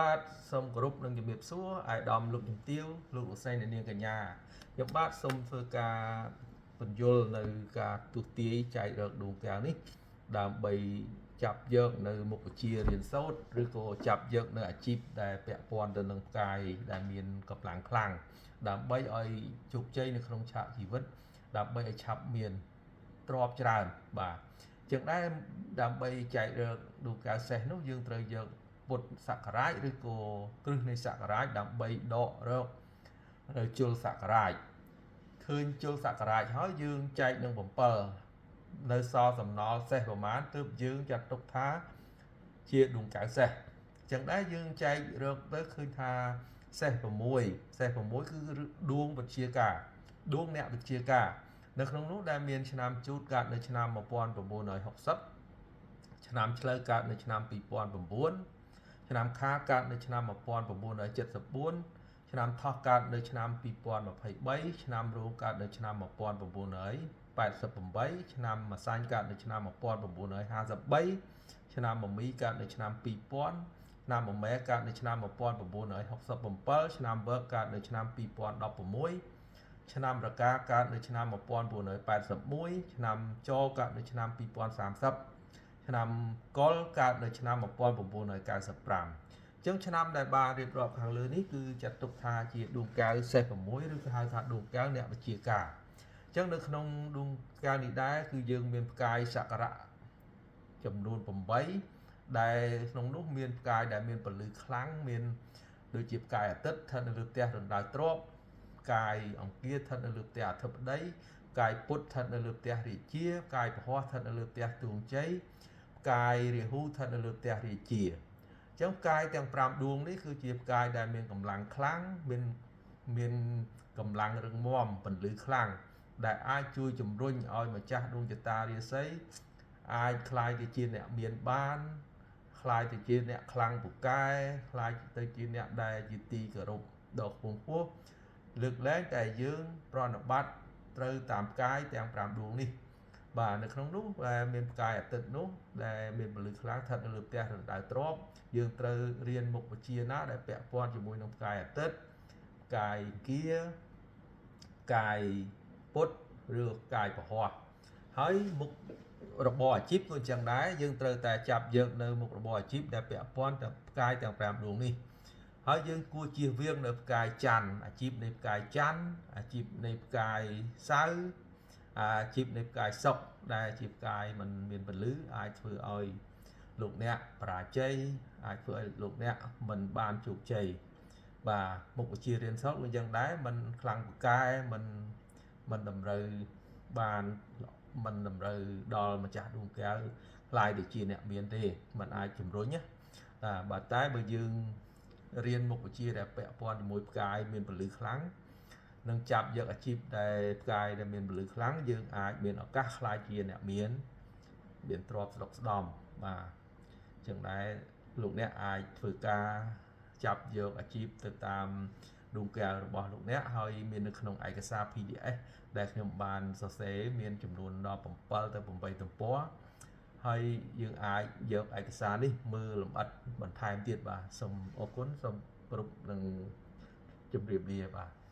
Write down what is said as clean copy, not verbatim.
បាទសូមគោរពនិងជំរាបសួរអាយដាមលោកជំទាវលោកលោកស្រីអ្នកនាងកញ្ញាខ្ញុំបាទសូមធ្វើការពន្យល់នៅការទស្សទាយចែករកដួងកែវនេះដើម្បីចាប់យកនៅមុខវិជ្ជារៀនសូត្រឬក៏ចាប់យកនៅអាជីពដែលពាក់ព័ន្ធទៅនឹងផ្កាយដែលមានកម្លាំងខ្លាំងដើម្បីឲ្យជោគជ័យនៅក្នុងឆាកជីវិតដើម្បីឲ្យឆាប់មានទ្រព្យច្រើនបាទចឹងដែរដើម្បីចែករកដួងកែវសេះនោះយើងត្រូវយកពុទ្ធសករាជឬក៏គ្រឹះនៃសករាជដើម្បីដករកនៅជលសករាជឃើញជលសករាជហើយយើងចែកនឹង7នៅសល់សំណល់សេះប្រមាណទើបយើងចាត់ទុកថាជាដួងកែវសេះចឹងដែរយើងចែករកទៅឃើញថាសេះ6សេះ6គឺដួងវិទ្យាការដួងអ្នកវិទ្យាការនៅក្នុងនោះដែលមានឆ្នាំជូតកើតនៅឆ្នាំ1960ឆ្នាំឆ្លូវកើតនៅឆ្នាំ2009ឆ្នាំខាលកើតនៅឆ្នាំ1974ឆ្នាំថោះកើតនៅឆ្នាំ2023ឆ្នាំរោងកើតនៅឆ្នាំ1988ឆ្នាំម្សាញ់កើតនៅឆ្នាំ1953ឆ្នាំមមីកើតនៅឆ្នាំ2000ឆ្នាំមមែកើតនៅឆ្នាំ1967ឆ្នាំវើកកើតនៅឆ្នាំ2016ឆ្នាំរកាកើតនៅឆ្នាំ1981ឆ្នាំចកើតនៅឆ្នាំ2030ឆ្នាំកុលកើតនៅឆ្នាំ1995ចឹងឆ្នាំដែលបានរៀបរាប់ខាងលើនេះគឺចាត់ទុកថាជាដួងកែវសេះ6ឬក៏ហៅថាដួងកែវអ្នកវិទ្យាការចឹងនៅក្នុងដួងកែវនេះដែរគឺយើងមានផ្កាយសក្ការៈចំនួន8ដែលក្នុងនោះមានផ្កាយដែលមានពលឺខ្លាំងមានដូចជាផ្កាយអាទិត្យស្ថិតនៅលើផ្ទះរណ្ដៅទ្របផ្កាយអង្គារស្ថិតនៅលើផ្ទះអធិបតីផ្កាយពុទ្ធស្ថិតនៅលើផ្ទះរាជាផ្កាយពហុស្ថិតនៅលើផ្ទះទួងជ័យផ្កាយរាហូស្ថិតនៅលើផ្ទះរាជាអញ្ចឹងផ្កាយទាំង5ដួងនេះគឺជាផ្កាយដែលមានកម្លាំងខ្លាំងមានកម្លាំងរឹងមាំពន្លឺខ្លាំងដែលអាចជួយជំរុញឲ្យម្ចាស់ដួងជតារាសីអាចក្លាយទៅជាអ្នកមានបានក្លាយទៅជាអ្នកខ្លាំងពូកែក្លាយទៅជាអ្នកដែលជាទីគោរពដ៏ខ្ពង់ខ្ពស់លើកលែងតែយើងប្រណិប័តត្រូវតាមផ្កាយទាំង5ដួងនេះបាទនៅក្នុងនោះដែលមានផ្កាយអាទិត្យនោះដែលមានពលឺខ្លាំងស្ថិតនៅលើផ្ទះរណ្ដៅទ្របយើងត្រូវរៀនមុខវិជ្ជាណាដែលពាក់ព័ន្ធជាមួយនឹងផ្កាយអាទិត្យផ្កាយអង្គារផ្កាយពុទ្ធឬផ្កាយពហុហើយមុខរបរអាជីពក៏អញ្ចឹងដែរយើងត្រូវតែចាប់យកនៅមុខរបរអាជីពដែលពាក់ព័ន្ធទាំងផ្កាយទាំង5ដួងនេះហើយយើងគួរជៀសវាងនៅផ្កាយច័ន្ទអាជីពនៃផ្កាយច័ន្ទអាជីពនៃផ្កាយសៅរ៍អាជីពនៃផ្កាយសុក្រដែលជាផ្កាយមិនមានពលឺអាចធ្វើឲ្យលោកអ្នកបរាជ័យអាចធ្វើឲ្យលោកអ្នកមិនបានជោគជ័យបាទមុខវិជ្ជារៀនសូត្រក៏យ៉ាងដែរមិនខ្លាំងពូកែមិនតម្រូវបានមិនតម្រូវដល់ម្ចាស់ដួងកែវក្លាយទៅជាអ្នកមានទេมันអាចជំរុញណាបាទតែបើយើងរៀនមុខវិជ្ជាដែលពាក់ព័ន្ធជាមួយផ្កាយមានពលឺខ្លាំងនឹងចាប់យកអាជីពដែលផ្កាយដែលមានពលឺខ្លាំងយើងអាចមានឱកាសក្លាយជាអ្នកមានមានទ្រព្យស្ដុកស្ដំបាទចឹងដែរលោកអ្នកអាចធ្វើការចាប់យកអាជីពទៅតាមដួងកែវរបស់លោកអ្នកហើយមាននៅក្នុងឯកសារ PDF ដែលខ្ញុំបានសរសេរមានចំនួនដល់7ទៅ8ទំព័រហើយយើងអាចយកឯកសារនេះមើលលម្អិតបន្ថែមទៀតបាទសូមអរគុណសូមគោរពនិងជម្រាបលាបាទ។